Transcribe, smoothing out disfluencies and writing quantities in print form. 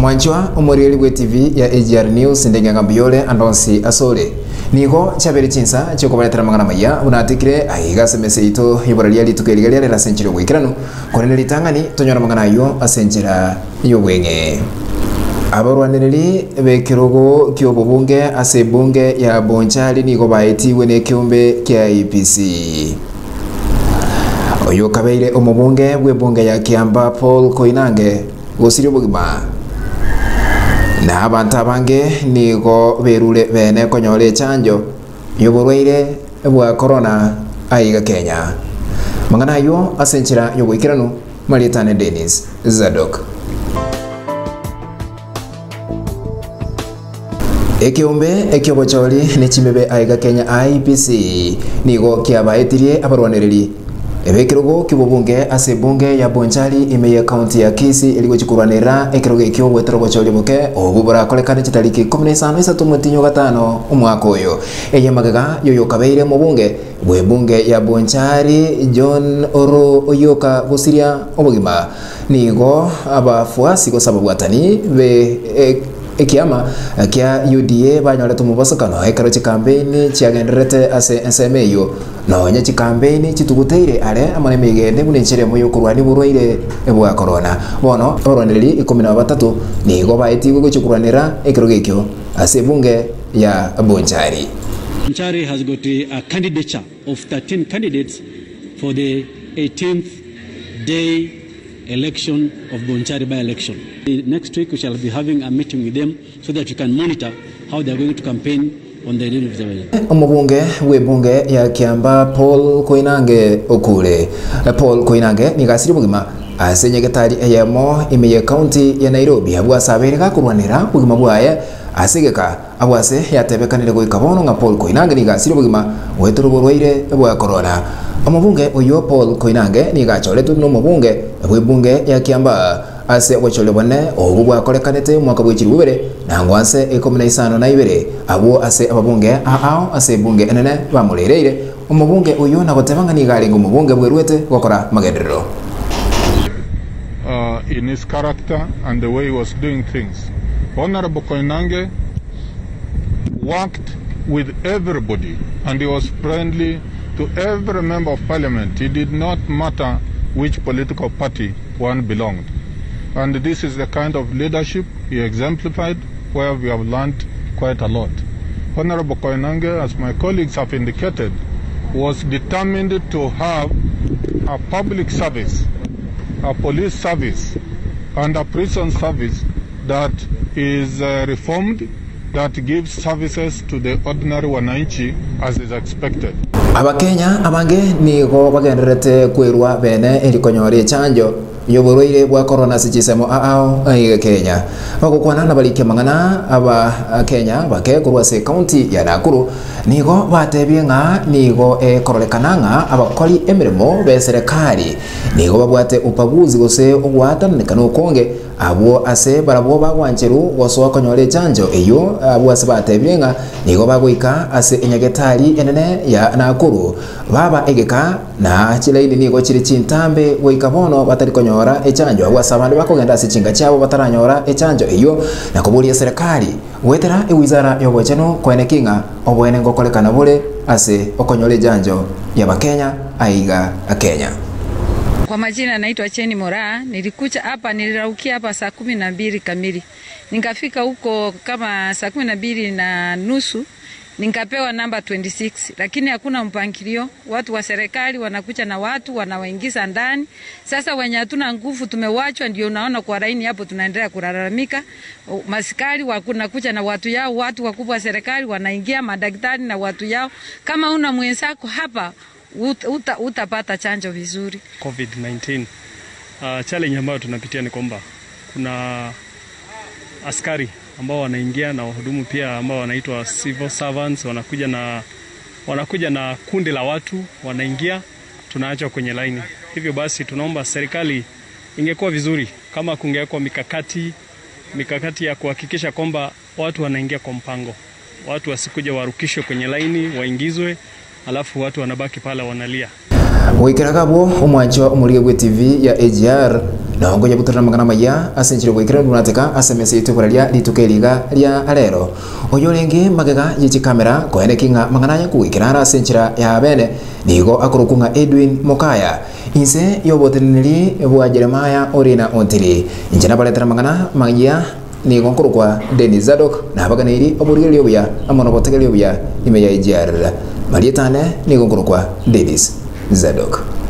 Omwanchwa omorigereria bw'ETV ya AGR News ndenge ng'a mbuya ore ande onsi ase ore. Nigo chiabeire chinsa chiokobaretera amang'ana amaya buna atekire aiga ase emesa yaito y'oboraria rituko eriga riarero ase enchera y'oboikeranu, korende ritang'ani tonyore amang'ana ayio ase enchera y'obweng'e. Abarwanereri b'ekerogo ki'obobunge ase ebunge ya Bonchari nigo baetigwe nekeombe kia IEBC. Oyio okabeire omobunge bw'ebunge ya Kiambaa Paul Koinange gosiria obogima. Na abanto abange nigo berure bene konyora echanjo y'oborwaire bwa korona aiga Kenya. Mang'ana ayio ase enchera y'oboikeranu, Marieta ane Dennis Zadok. Ekeombe eki'obochori ne chimebe aiga Kenya IEBC nigo kiabaetirie abarwanereri b'ekerogo ki'obobunge ase ebunge ya Bonchari ime y'ecounty ya Kisii eri gochia korwanerera ekerogo ekio goetera obochori oboke obwo borakorekane chitariki ikomi na isano isato omotinyi o gatano omwaka oyo. Eye magega y'oyokabeire omobunge bw'ebunge ya Bonchari John Oroo Oyoka gosiria obogima. Nigo abafuasi gose ababwatani be ekiama kia UDA banyorete omobosokano ekero chikampeini chiagendererete ase ensemo eyio. Nonya chikampeini chituguteire are amo nemeiga ende buna enchera emo yokorwania oborwaire bwa korona. Bono abarwanereri ikomi na batato nigo baetigwe gochia korwanera ekerogo ekio ase ebunge ya Bonchari. Bonchari has got a candidature of 13 candidates for the 18th day election of Bonchari by-election. Next week we shall be having a meeting with them so that we can monitor how they are going to campaign on the day of the election. Omobunge bw'ebunge ya Kiambaa Paul Koinange okure. Paul Koinange nigo asirie obogima ase nyagetari eyemo ime ye county ya Nairobi abwo ase abeire gakorwanera obogima bwaye ase egeka Agwo ase yatebekanire goika bono ng'a Paul Koinange nigo asire obogima goetera oborwaire bwa korona. Omobunge oyio Paul Koinange nigo achoretwe buna omobunge bw'ebunge ya Kiambaa ase obochori obonene obwo bwakorekanete omwaka bwe chilifu ibere na ngwanse ikomi na isano na ibere abwo ase ababunge aao ase ebunge enene bamorereire omobunge oyio na goteba ng'a nigo arenge omobunge bweruete gokora magenderero. In his character and the way he was doing things. Honourable Koinange worked with everybody and he was friendly to every member of parliament. It did not matter which political party one belonged. And this is the kind of leadership he exemplified where we have learned quite a lot. Honorable Koinange, as my colleagues have indicated, was determined to have a public service, a police service, and a prison service that is uh, reformed, that gives services to the ordinary wananchi as is expected. Abakenya abange nigo bagendererete kwerua bene eri konyora echanjo y'oborwaire bwa korona ase chinsemo ao aiga Kenya. Bagokwana nabariki amang'ana aba Kenya bake korwa ase ekaunti ya Nakuru nigo batebie ng'a nigo ekororekana ng'a abakori emeremo b'eserekari nigo babwate ubaguzi gose ogoatananekana okonge abwo ase barabwo bagwancherwa gosoa konyora echanjo eyio abwo ase batebire ng'a nigo bagoika ase enyagetari enene ya Nakuru Baba egeka, na chilaini nigo chire chintambe goika bono batari konyora echanjo abwo ase abande bakogenda ase chinka chiabo bataranyora echanjo eyio, na koboria eserekari goetera ewizara y'obochenu koeneki ng'a oboene ngokorekana bore ase okonyora echanjo y'Abakenya aiga Kenya. Kwa majina naitwa Jane Moraa, nilikuja hapa niliraukia hapa saa 12 kamili, nikafika huko kama saa 12 na nusu nikapewa namba 26, lakini hakuna mpangilio. Watu wa serikali wanakuja na watu wanawaingiza ndani. Sasa wenye hatuna nguvu tumewachwa, ndio unaona kwa laini hapo tunaendelea kulalamika. Maskari wanakuja na watu yao, watu wakubwa wa serikali wanaingia, madaktari na watu yao. Kama una mwenzako hapa uta, utapata chanjo vizuri. COVID-19. Challenge ambayo tunapitia ni kwamba kuna askari ambao wanaingia na wahudumu pia ambao wanaitwa civil servants wanakuja na kundi la watu wanaingia, tunaachwa kwenye laini. Hivyo basi tunaomba serikali, ingekuwa vizuri kama kungewekwa mikakati ya kuhakikisha kwamba watu wanaingia kwa mpango, watu wasikuja warukishwe kwenye laini waingizwe, alafu watu wanabaki pale wanalia. Goikera gabwo omwancho omorigia bwe TV ya AGR. Nongo yabutorera amang'ana amaya ase enchera y'oboikeranu buna-teka ase emesa yaito y'okoraria rituko eri iga ria rero. Oyorenge magega ye chikamera koeneki ng'a amang'ana aya kogoikera are ase enchera ya bene nigo akorokwa ng'a Edwin Mokaya. Inse y'oboteneneri bwa Jeremiah Orina Ontiri, inche nabaretera amang'ana maya nigo nkorokwa Dennis Zadok, nabaganeirie oborigereria obuya amo nobotegereria obuya ime ya AGR. Marieta ane nigo nkorokwa Dennis Zadok.